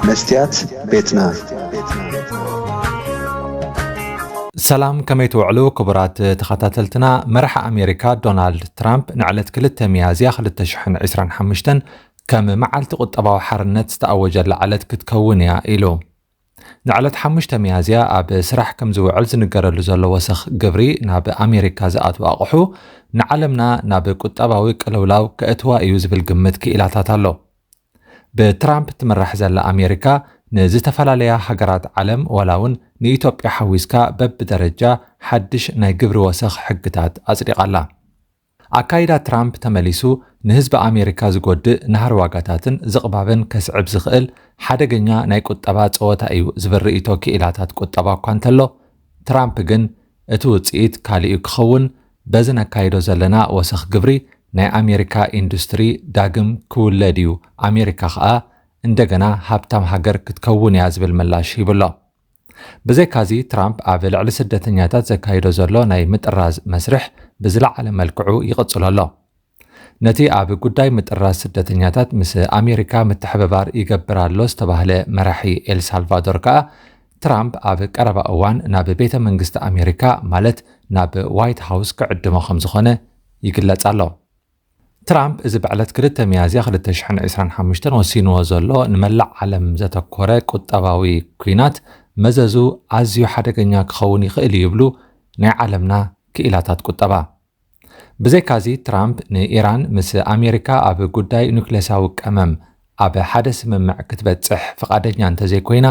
መስትያት ቤትና። ሰላም፣ ከመይ ትውዕሉ ክቡራት ተኸታተልትና? መራሒ ኣሜሪካ ዶናልድ ትራምፕ ንዕለት ክልተ ሚያዝያ ክልተ ሽሕን ዕስራን ሓሙሽተን ከም መዓልቲ ቁጠባዊ ሓርነት ዝተኣወጀላ ዕለት ክትከውን እያ ኢሉ። ንዕለት ሓሙሽተ ሚያዝያ ኣብ ስራሕ ከም ዝውዕል ዝንገረሉ ዘሎ ወሰኽ ግብሪ ናብ ኣሜሪካ ዝኣትው ኣቕሑ ንዓለምና ናብ ቁጠባዊ ቅልውላው ከእትዋ እዩ ዝብል ግምት ክኢላታት ኣሎ። ብትራምፕ ትምራሕ ዘላ ኣሜሪካ ንዝተፈላለያ ሃገራት ዓለም ዋላ እውን ንኢትዮጵያ ሓዊስካ በብደረጃ ሓድሽ ናይ ግብሪ ወሰኽ ሕግታት ኣጽዲቓ ኣላ። ኣካይዳ ትራምፕ ተመሊሱ ንህዝቢ ኣሜሪካ ዝጎድእ ናህሪ ዋጋታትን ዝቕባብን ከስዕብ ዝኽእል ሓደገኛ ናይ ቁጠባ ጸወታ እዩ ዝብል ርእይቶ ክኢላታት ቁጠባ እኳ እንተሎ፣ ትራምፕ ግን እቲ ውጽኢት ካልእ እዩ ክኸውን፣ በዚ ነካይዶ ዘለና ወሰኽ ግብሪ ናይ ኣሜሪካ ኢንዱስትሪ ዳግም ክውለድ እዩ፣ ኣሜሪካ ኸኣ እንደገና ሃብታም ሃገር ክትከውን እያ ዝብል ምላሽ ሂቡ ኣሎ። ብዘይካዚ ትራምፕ ኣብ ልዕሊ ስደተኛታት ዘካይዶ ዘሎ ናይ ምጥራዝ መስርሕ ብዝለዓለ መልክዑ ይቕጽሎ ኣሎ። ነቲ ኣብ ጉዳይ ምጥራዝ ስደተኛታት ምስ ኣሜሪካ ምትሕብባር ይገብር ኣሎ ዝተባህለ መራሒ ኤልሳልቫዶር ከኣ ትራምፕ ኣብ ቀረባ እዋን ናብ ቤተ መንግስቲ ኣሜሪካ ማለት ናብ ዋይት ሃውስ ክዕድሞ ከም ዝኾነ ይግለጽ ኣሎ። ትራምፕ እዚ ብዕለት ክልተ ሚያዝያ ክልተ ሽሕን ዕስራን ሓሙሽተን ወሲንዎ ዘሎ ንመላእ ዓለም ዘተኮረ ቁጠባዊ ኲናት መዘዙ ኣዝዩ ሓደገኛ ክኸውን ይኽእል እዩ ይብሉ ናይ ዓለምና ክኢላታት ቁጠባ። ብዘይካዚ ትራምፕ ንኢራን ምስ ኣሜሪካ ኣብ ጉዳይ ኑክሌሳዊ ቀመም ኣብ ሓደ ስምምዕ ክትበጽሕ ፍቓደኛ እንተዘይኮይና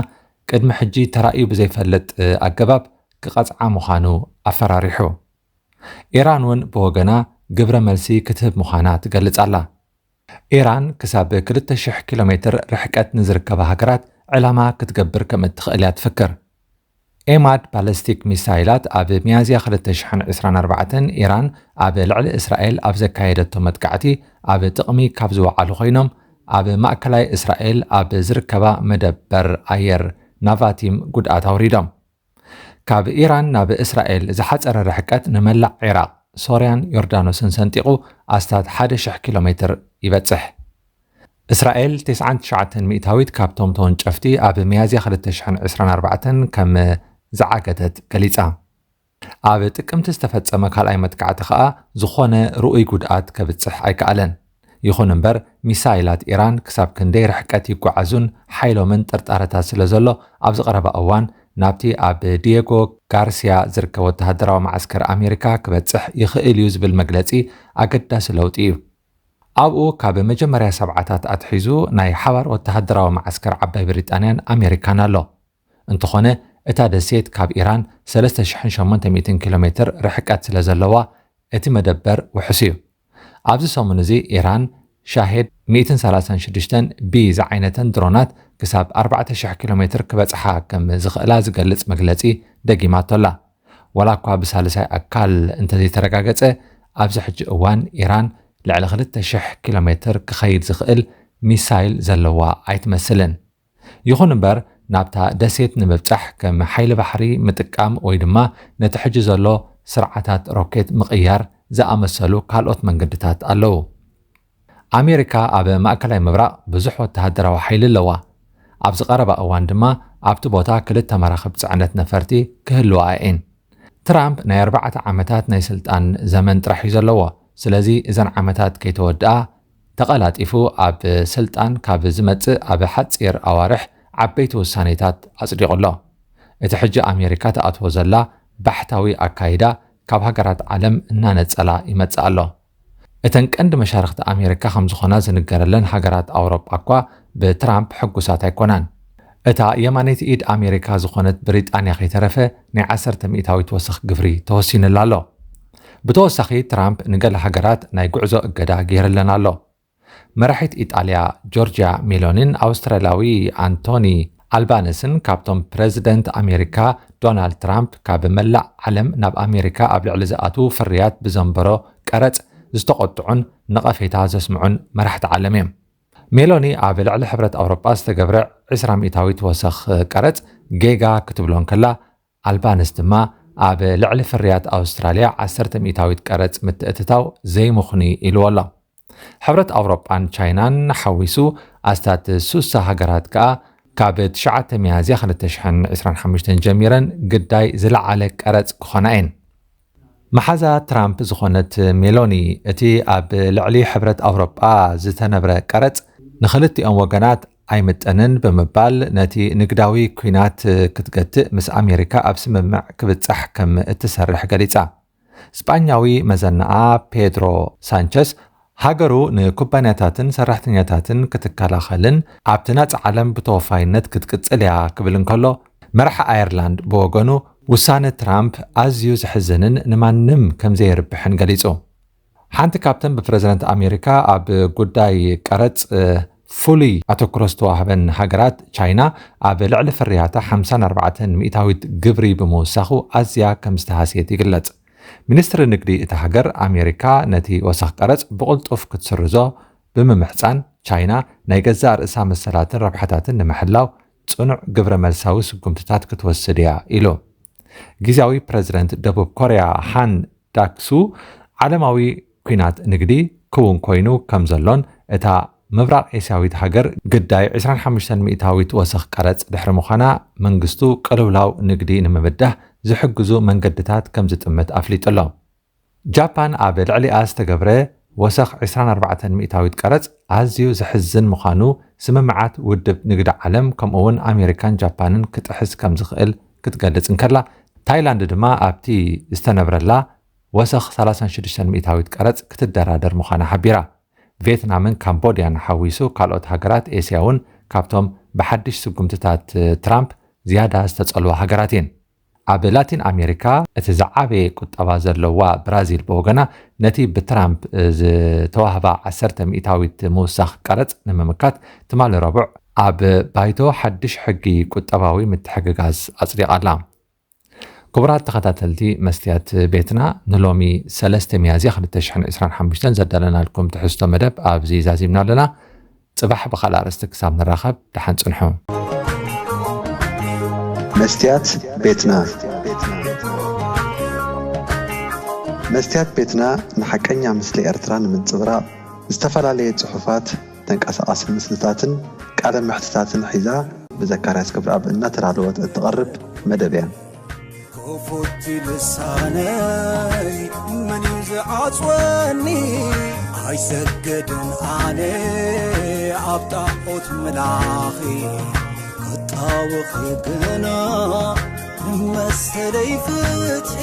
ቅድሚ ሕጂ ተራእዩ ብዘይፈልጥ ኣገባብ ክቐጽዓ ምዃኑ ኣፈራሪሑ። ኢራን እውን ብወገና ግብረ መልሲ ክትህብ ምዃና ትገልጽ ኣላ። ኢራን ክሳብ ክልተ ሽሕ ኪሎ ሜትር ርሕቀት ንዝርከባ ሃገራት ዕላማ ክትገብር ከም እትኽእል እያ ትፍክር። ኤማድ ባለስቲክ ሚሳይላት ኣብ ሚያዝያ ክልተ ሽሕን ዕስራን ኣርባዕተን ኢራን ኣብ ልዕሊ እስራኤል ኣብ ዘካየደቶ መጥቃዕቲ ኣብ ጥቕሚ ካብ ዝወዓሉ ኮይኖም ኣብ ማእከላይ እስራኤል ኣብ ዝርከባ መደበር ኣየር ናቫቲም ጉድኣት ኣውሪዶም። ካብ ኢራን ናብ እስራኤል ዝሓጸረ ርሕቀት ንመላእ ዒራቕ፣ ሶርያን ዮርዳኖስን ሰንጢቑ ኣስታት ሓደ ሽሕ ኪሎ ሜትር ይበጽሕ። እስራኤል ተስዓን ትሽዓተን ሚእታዊት ካብቶም ተወንጨፍቲ ኣብ ሚያዝያ ክልተ ሽሕን ዕስራን ኣርባዕተን ከም ዝዓገተት ገሊጻ። ኣብ ጥቅምቲ ዝተፈጸመ ካልኣይ መጥቃዕቲ ከኣ ዝኾነ ርኡይ ጉድኣት ከብጽሕ ኣይከኣለን። ይኹን እምበር፣ ሚሳይላት ኢራን ክሳብ ክንደይ ርሕቀት ይጓዓዙን ሓይሎምን ጥርጣረታት ስለ ዘሎ፣ ኣብዚ ቀረባ እዋን ናብቲ ኣብ ዲየጎ ጋርሲያ ዝርከብ ወተሃደራዊ መዓስከር ኣሜሪካ ክበጽሕ ይኽእል እዩ ዝብል መግለጺ ኣገዳሲ ለውጢ እዩ። ኣብኡ ካብ መጀመርያ ሰብዓታት ኣትሒዙ ናይ ሓባር ወተሃደራዊ መዓስከር ዓባይ ብሪጣንያን ኣሜሪካን ኣሎ። እንተኾነ፣ እታ ደሴት ካብ ኢራን ሰለስተ ሽሕን ሸሞንተ ሚእትን ኪሎ ሜትር ርሕቀት ስለ ዘለዋ፣ እቲ መደበር ውሑስ እዩ። ኣብዚ ሰሙን እዚ ኢራን ሻሄድ ሚእትን ሰላሳን ሽዱሽተን ቢ ዝዓይነተን ድሮናት ክሳብ ኣርባዕተ ሽሕ ኪሎ ሜትር ክበጽሓ ከም ዝኽእላ ዝገልጽ መግለጺ ደጊማቶ ኣላ። ዋላ እኳ ብሳልሳይ ኣካል እንተዘይተረጋገጸ፣ ኣብዚ ሕጂ እዋን ኢራን ልዕሊ ክልተ ሽሕ ኪሎ ሜትር ክኸይድ ዝኽእል ሚሳይል ዘለዋ ኣይትመስልን። ይኹን እምበር፣ ናብታ ደሴት ንምብጻሕ ከም ሓይሊ ባሕሪ ምጥቃም ወይ ድማ ነቲ ሕጂ ዘሎ ስርዓታት ሮኬት ምቕያር ዝኣመሰሉ ካልኦት መንገድታት ኣለዉ። ኣሜሪካ ኣብ ማእከላይ ምብራቕ ብዙሕ ወተሃደራዊ ሓይሊ ኣለዋ። ኣብዚ ቀረባ እዋን ድማ ኣብቲ ቦታ ክልተ መራኽብ ጽዕነት ነፈርቲ ክህልዋ እየን። ትራምፕ ናይ ኣርባዕተ ዓመታት ናይ ስልጣን ዘመን ጥራሕ እዩ ዘለዎ። ስለዚ እዘን ዓመታት ከይተወድኣ ተቐላጢፉ ኣብ ስልጣን ካብ ዝመጽእ ኣብ ሓጺር ኣዋርሕ ዓበይቲ ውሳኔታት ኣጽዲቑ ኣሎ። እቲ ሕጂ ኣሜሪካ ትኣትዎ ዘላ ባሕታዊ ኣካይዳ ካብ ሃገራት ዓለም እናነጸላ ይመጽእ ኣሎ። እተን ቀንዲ መሻርኽቲ ኣሜሪካ ከም ዝኾና ዝንገረለን ሃገራት ኣውሮጳ እኳ ብትራምፕ ሕጉሳት ኣይኮናን። እታ የማነይቲ ኢድ ኣሜሪካ ዝኾነት ብሪጣንያ ከይተረፈ ናይ ዓሰርተ ሚእታዊት ወሰኽ ግብሪ ተወሲኑላ ኣሎ። ብተወሳኺ ትራምፕ ንገለ ሃገራት ናይ ጉዕዞ እገዳ ገይርለን ኣሎ። መራሒት ኢጣልያ ጆርጅያ ሜሎኒን ኣውስትራልያዊ ኣንቶኒ ኣልባነስን ካብቶም ፕረዚደንት ኣሜሪካ ዶናልድ ትራምፕ ካብ መላእ ዓለም ናብ ኣሜሪካ ኣብ ልዕሊ ዝኣትዉ ፍርያት ብዘንበሮ ቀረጽ ዝተቖጥዑን ነቐፌታ ዘስምዑን መራሕቲ ዓለም እዮም። ሜሎኒ ኣብ ልዕሊ ሕብረት ኣውሮጳ ዝተገብረ ዕስራ ሚእታዊት ወሰኽ ቀረጽ ጌጋ ክትብሎ እንከላ፣ ኣልባንስ ድማ ኣብ ልዕሊ ፍርያት ኣውስትራልያ ዓሰርተ ሚእታዊት ቀረጽ ምትእትታው ዘይምኽኑይ ኢልዎ ኣሎ። ሕብረት ኣውሮጳን ቻይናን ሓዊሱ ኣስታት ሱሳ ሃገራት ከኣ ካብ ትሽዓተ ሚያዝያ ክልተ ሽሕን ዕስራን ሓሙሽተን ጀሚረን ግዳይ ዝለዓለ ቀረጽ ክኾና እየን። መሓዛ ትራምፕ ዝኾነት ሜሎኒ፣ እቲ ኣብ ልዕሊ ሕብረት ኣውሮጳ ዝተነብረ ቀረጽ ንኽልቲኦም ወገናት ኣይምጠንን ብምባል፣ ነቲ ንግዳዊ ኲናት ክትገትእ ምስ ኣሜሪካ ኣብ ስምምዕ ክብጻሕ ከም እትሰርሕ ገሊጻ። ስጳኛዊ መዘናኣ ፔድሮ ሳንቸስ፣ ሃገሩ ንኩባንያታትን ሰራሕተኛታትን ክትከላኸልን ኣብቲ ናጻ ዓለም ብተወፋይነት ክትቅጽል እያ ክብል እንከሎ፣ መራሒ ኣየርላንድ ብወገኑ፣ ውሳነ ትራምፕ ኣዝዩ ዘሕዝንን ንማንም ከም ዘየርብሕን ገሊጹ። ሓንቲ ካብተን ብፕረዚደንት ኣሜሪካ ኣብ ጉዳይ ቀረጽ፣ እ፣ ፍሉይ ኣተኩሮ ዝተዋህበን ሃገራት፣ ቻይና ኣብ ልዕሊ ፍርያታ ሓምሳን ኣርባዕተን ሚእታዊት ግብሪ ብምውሳኹ ኣዝያ ከም ዝተሃስየት ይግለጽ። ሚኒስትሪ ንግዲ እታ ሃገር፣ ኣሜሪካ ነቲ ወሰኽ ቀረጽ ብቕልጡፍ ክትስርዞ ብምምሕጻን፣ ቻይና ናይ ገዛእ ርእሳ መሰላትን ረብሓታትን ንምሕላው ጽኑዕ ግብረ መልሳዊ ስጉምትታት ክትወስድ እያ ኢሉ። ግዝያዊ ፕረዚደንት ደቡብ ኮርያ ሃን ዳክሱ፣ ዓለማዊ ኲናት ንግዲ ክውን ኮይኑ ከም ዘሎን፣ እታ ምብራቕ ኤስያዊት ሃገር ግዳይ ዕስራን ሓሙሽተን ሚእታዊት ወሰኽ ቀረጽ ድሕሪ ምዃና፣ መንግስቱ ቅልውላው ንግዲ ንምብዳህ ዝሕግዙ መንገድታት ከም ዝጥምት ኣፍሊጡ ኣሎ። ጃፓን ኣብ ልዕሊኣ ዝተገብረ ወሰኽ ዕስራን ኣርባዕተን ሚእታዊት ቀረጽ ኣዝዩ ዘሕዝን ምዃኑ፣ ስምምዓት ውድብ ንግዲ ዓለም ከምኡ እውን ኣሜሪካን ጃፓንን ክጥሕስ ከም ዝኽእል ክትገልጽ እንከላ፣ ታይላንድ ድማ ኣብቲ ዝተነብረላ ወሰኽ ሰላሳን ሽዱሽተን ሚእታዊት ቀረጽ ክትደራደር ምዃና ሓቢራ። ቪየትናምን ካምቦድያን ሓዊሱ ካልኦት ሃገራት ኤስያ እውን ካብቶም ብሓድሽ ስጉምትታት ትራምፕ ዝያዳ ዝተጸልዋ ሃገራት እየን። ኣብ ላቲን ኣሜሪካ እቲ ዝዓበየ ቁጠባ ዘለዋ ብራዚል ብወገና፣ ነቲ ብትራምፕ ዝተዋህባ ዓሰርተ ሚእታዊት ምውሳኽ ቀረጽ ንምምካት፣ ትማሊ ረቡዕ ኣብ ባይቶ ሓድሽ ሕጊ ቁጠባዊ ምትሕግጋዝ ኣጽዲቓ ኣላ። ክቡራት ተኸታተልቲ መስትያት ቤትና፣ ንሎሚ ሰለስተ ሚያዝያ ክልተ ሽሕን ዕስራን ሓሙሽተን ዘዳለናልኩም ትሕዝቶ መደብ ኣብዚ ዛዚምና ኣለና። ጽባሕ ብኻልእ ኣርእስቲ ክሳብ ንራኸብ፣ ደሓን ጽንሑ። መስትያት ቤትና። መስትያት ቤትና ንሓቀኛ ምስሊ ኤርትራ ንምንጽብራቕ፣ ዝተፈላለየ ጽሑፋት፣ ተንቀሳቓሲ ምስልታትን ቃለ መሕትታትን ሒዛ፣ ብዘካርያስ ክብረኣብ እናተዳለወት እትቐርብ መደብ እያ። ክፉት ልሳነይ መን እዩ ዝዓጽወኒ? ኣይሰገድን ኣነ ኣብ ጣዖት ምላኺ፣ ክጣወኺ ግና ንመሰለይ ፍትሒ።